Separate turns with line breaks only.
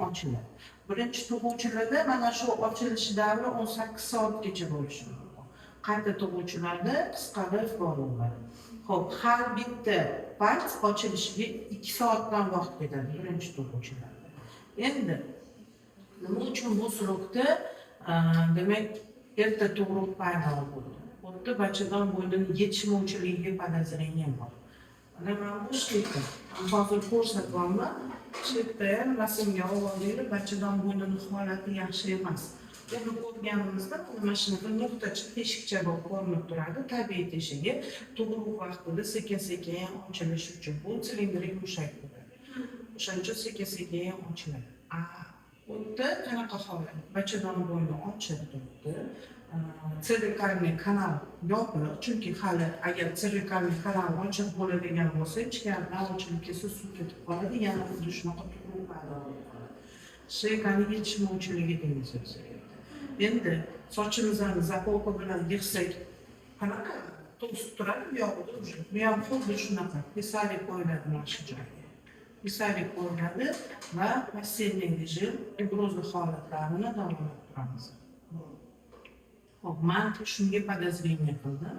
ochiladi. Birinchi tug'uvchilarda mana shu ochilish davri 18 soatgacha bo'lishi mumkin. Qayta tug'uvchilarda qisqarib boraveradi. Ho'p, har bitta пальц ochilishiga 2 soatdan vaqt ketadi birinchi tug'uvchilarda. Endi nima uchun bu срок da, demak, erta tug'ruq paydo bo'ldi? Bu yerda bachadon bo'ynini yetishmovchiligiga подозрение bor. Mana bu шейка. Hozir ko'rsatyapman. Shu yerda ham rasmga olib oldinglar, bachadon bo'ynini holati yaxshi emas. Uni ko'rganimizda mana shunaqa nuqtacha, teshikcha bo'lib ko'rinib turadi, tabiiy teshigi. Tug'ruq vaqtida sekin sekin ochilishi uchun, bu silindrik mushak bo'ladi, o'shaning uchun sekin sekin ochiladi. A u yerda qanaqa holat? Bachadon bo'yni ochiq turibdi, цервикальный kanal yopiq, chunki hali agar цервикальный kanal ochiq bo'ladigan bo'lsa, ichkaridan ochilib ketsa, suv ketib qoladi, yana xuddi shunaqa tug'ruq paydo bo'lib qoladi. Шейка ni yetishmovchiligi deymiz biz. Endi sochimizni заколка bilan yig'sak, qanaqa to'sib turadi bu yog'ida уже. Bu ham xuddi shunaqa, пессарий qo'yiladi, mana shu joyga пессарий qo'yiladi va постельный режим, угроза holatlarini davolab turamiz. Ho'p, man shunga подозрение qildim.